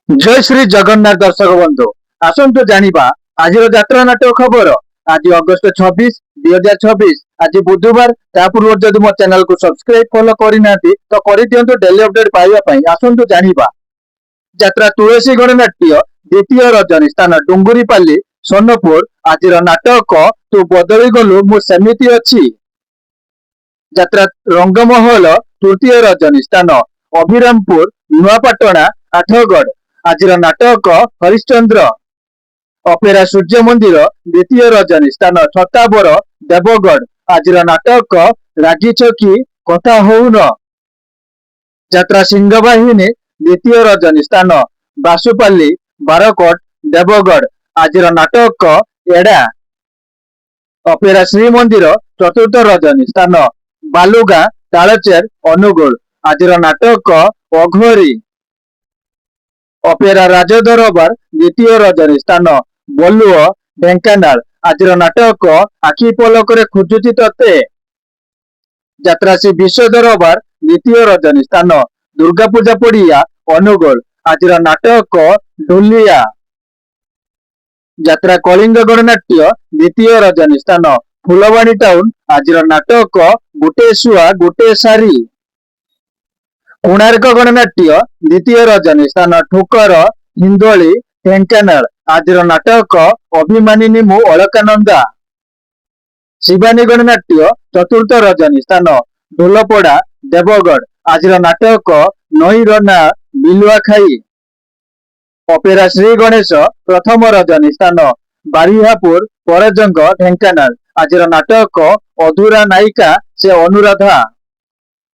ଜୟ ଶ୍ରୀ ଜଗନ୍ନାଥ। ଦର୍ଶକ ବନ୍ଧୁ, ଆସନ୍ତୁ ଜାଣିବା ଆଜିର ଯାତ୍ରା ନାଟକ ଖବର। ଆଜି ଅଗଷ୍ଟ 26, 2026, ଆଜି ବୁଧବାର। ତା ପୂର୍ବରୁ ଯଦି ମୋ ଚ୍ୟାନେଲକୁ ସବସ୍କ୍ରାଇବ, ଫଲୋ କରିନାହାନ୍ତି ତ କରିଦିଅନ୍ତୁ ଡେଲି ଅପଡେଟ ପାଇବା ପାଇଁ। ଆସନ୍ତୁ ଜାଣିବା। ଯାତ୍ରା ତୁଳସୀ ଗଣନାଟ୍ୟ, ଦ୍ୱିତୀୟ ରଜନୀ, ସ୍ଥାନ ଡୁଙ୍ଗୁରିପାଲି, ସୋନପୁର। ଆଜିର ନାଟକ ତୁ ବଦଳି ଗଲୁ ମୁଁ ସେମିତି ଅଛି। ଯାତ୍ରା ରଙ୍ଗମହଲ, ତୃତୀୟ ରଜନୀ, ସ୍ଥାନ ଅଭିରାମପୁର, ନୂଆପାଟଣା, ଆଠଗଡ଼। ଆଜିର ନାଟକ ହରିଶ୍ଚନ୍ଦ୍ର। ଅପେରା ସୂର୍ଯ୍ୟ ମନ୍ଦିର, ଦ୍ୱିତୀୟ ରଜନୀ, ସ୍ଥାନ ଛତାବର, ଦେବଗଡ଼। ଆଜିର ନାଟକ ରାଗିଛ କି କଥା ହଉନ। ଯାତ୍ରା ସିଂହବାହିନୀ, ଦ୍ୱିତୀୟ ରଜନୀ, ସ୍ଥାନ ବାସୁପାଲି, ବାରକୋଟ, ଦେବଗଡ଼। ଆଜିର ନାଟକ ଏଡା। ଅପେରା ଶ୍ରୀମନ୍ଦିର, ଚତୁର୍ଥ ରଜନୀ, ସ୍ଥାନ ବାଲୁଗାଁ, ତାଳଚେର, ଅନୁଗୁଳ। ଆଜିର ନାଟକ ଅଘୋରୀ। ଅପେରା ରାଜଦରବାର, ଦ୍ୱିତୀୟ ରଜନୀ, ସ୍ଥାନ ବଲୁଅ, ଢେଙ୍କାନାଳ। ଆଜିର ନାଟକ ଆଖି ପଲକରେ ଖୋଜୁଛି ତତେ। ଯାତ୍ରା ଶ୍ରୀ ବିଶ୍ୱ ଦରବାର, ଦ୍ୱିତୀୟ ରଜନୀ, ସ୍ଥାନ ଦୁର୍ଗାପୂଜା ପଡିଆ, ଅନୁଗୁଳ। ଆଜିର ନାଟକ ଢୁଲିଆ। ଯାତ୍ରା କଳିଙ୍ଗ ଗଣନାଟ୍ୟ, ଦ୍ୱିତୀୟ ରଜନୀ, ସ୍ଥାନ ଫୁଲବାଣୀ ଟାଉନ। ଆଜିର ନାଟକ ଗୋଟେ ଶୁଆ ଗୋଟେ ଶାରୀ। କୋଣାର୍କ ଗଣନାଟ୍ୟ, ଦ୍ୱିତୀୟ ରଜନୀ, ସ୍ଥାନ ଠୁକର, ହିନ୍ଦୋଳି, ଢେଙ୍କାନାଳ। ଆଜିର ନାଟକ ଅଭିମାନିନୀ ମୁଁ ଅଳକାନନ୍ଦା। ଶିବାନୀ ଗଣନାଟ୍ୟ, ଚତୁର୍ଥ ରଜନୀ, ସ୍ଥାନ ଢୋଲପଡା, ଦେବଗଡ଼। ଆଜିର ନାଟକ ନଈର ନାଁ ବିଲୁଆ ଖାଇ। ଅପେରା ଶ୍ରୀ ଗଣେଶ, ପ୍ରଥମ ରଜନୀ, ସ୍ଥାନ ବାରିହାପୁର, ପରଜଙ୍ଗ, ଢେଙ୍କାନାଳ। ଆଜିର ନାଟକ ଅଧୁରା ନାୟିକା ସେ ଅନୁରାଧା।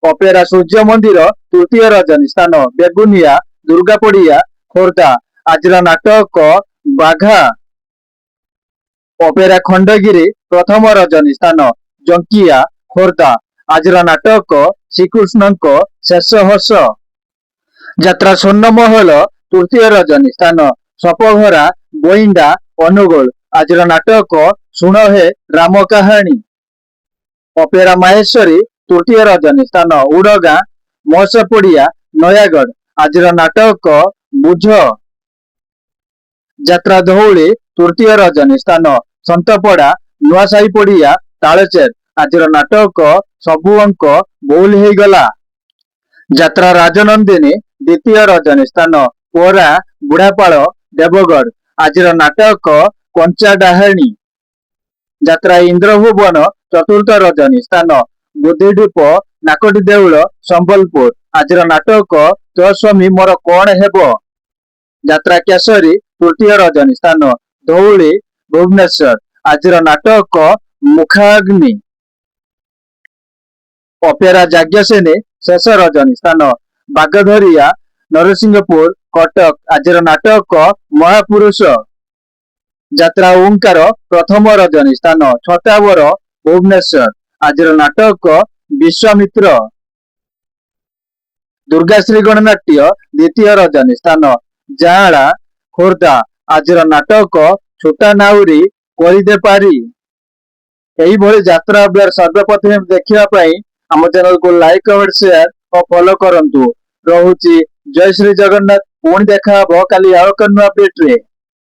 ଅପେରା ସୂର୍ଯ୍ୟ ମନ୍ଦିର, ତୃତୀୟ ରଜନୀ, ସ୍ଥାନ ବେଗୁନିଆ, ଦୁର୍ଗାପଡିଆ, ଖୋର୍ଦ୍ଧା। ଆଜିର ନାଟକ ବାଘା। ଅପେରା ଖଣ୍ଡଗିରି, ପ୍ରଥମ ରଜନୀ, ସ୍ଥାନ ଜଙ୍କିଆ, ଖୋର୍ଦ୍ଧା। ଆଜିର ନାଟକ ଶ୍ରୀକୃଷ୍ଣଙ୍କ ଶେଷ ହସ। ଯାତ୍ରା ସ୍ୱର୍ଣ୍ଣମହଲ, ତୃତୀୟ ରଜନୀ, ସ୍ଥାନ ସପଘରା, ବଇଣ୍ଡା, ଅନୁଗୁଳ। ଆଜିର ନାଟକ ଶୁଣ ହେ ରାମ କାହାଣୀ। ଅପେରା ମାହେଶ୍ୱରୀ, ତୃତୀୟ ରଜନୀ, ସ୍ଥାନ ଉଡଗାଁ, ମହସପଡିଆ, ନୟାଗଡ଼। ଆଜିର ନାଟକ ବୁଝ। ଯାତ୍ରା ଧଉଳି, ତୃତୀୟ ରଜନୀ, ସ୍ଥାନ ସନ୍ତପଡା, ନୂଆସାହି ପଡିଆ, ତାଳଚେର। ଆଜିର ନାଟକ ସବୁ ଅଙ୍କ ଭୁଲ ହେଇଗଲା। ଯାତ୍ରା ରାଜନନ୍ଦିନୀ, ଦ୍ୱିତୀୟ ରଜନୀ, ସ୍ଥାନ ପୋରା, ବୁଢାପାଳ, ଦେବଗଡ଼। ଆଜିର ନାଟକ କଞ୍ଚା ଡାହାଣୀ। ଯାତ୍ରା ଇନ୍ଦ୍ରଭୁବନ, ଚତୁର୍ଥ ରଜନୀ, ସ୍ଥାନ ବୁଦ୍ଧିଢିପ, ନାକଟି ଦେଉଳ, ସମ୍ବଲପୁର। ଆଜିର ନାଟକ ତୋ ସ୍ୱାମୀ ମୋର କଣ ହେବ। ଯାତ୍ରା କେଶରୀ, ତୃତୀୟ ରଜନୀ, ସ୍ଥାନ ଧଉଳି, ଭୁବନେଶ୍ୱର। ଆଜିର ନାଟକ ମୁଖାଗ୍ନି। ଅପେରା ଯାଜ୍ଞସେନୀ, ଶେଷ ରଜନୀ, ସ୍ଥାନ ବାଗଧରିଆ, ନରସିଂହପୁର, କଟକ। ଆଜିର ନାଟକ ମହାପୁରୁଷ। ଯାତ୍ରା ଓଙ୍କାର, ପ୍ରଥମ ରଜନୀ, ସ୍ଥାନ ଛତାବର, ଭୁବନେଶ୍ୱର। ଆଜିର ନାଟକ ବିଶ୍ୱାମିତ୍ର। ଦୁର୍ଗାଶ୍ରୀ ଗଣନାଟ୍ୟ, ଦ୍ୱିତୀୟ ରଜନୀ, ସ୍ଥାନ ଯାଆଁଳା, ଖୋର୍ଦ୍ଧା। ଆଜିର ନାଟକ ଛୋଟା ନାଉରୀ କରିଦେ ପାରି। ଏଇଭଳି ଯାତ୍ରା ଅପଡେଟ ସର୍ବପ୍ରଥମେ ଦେଖିବା ପାଇଁ ଆମ ଚ୍ୟାନେଲକୁ ଲାଇକ୍, କମେଣ୍ଟ, ସେୟାର ଓ ଫଲୋ କରନ୍ତୁ। ରହୁଛି, ଜୟ ଶ୍ରୀ ଜଗନ୍ନାଥ। ପୁଣି ଦେଖା ହବ କାଲି ଆଉ ଏକ ନୂଆ ଅପଡେଟରେ।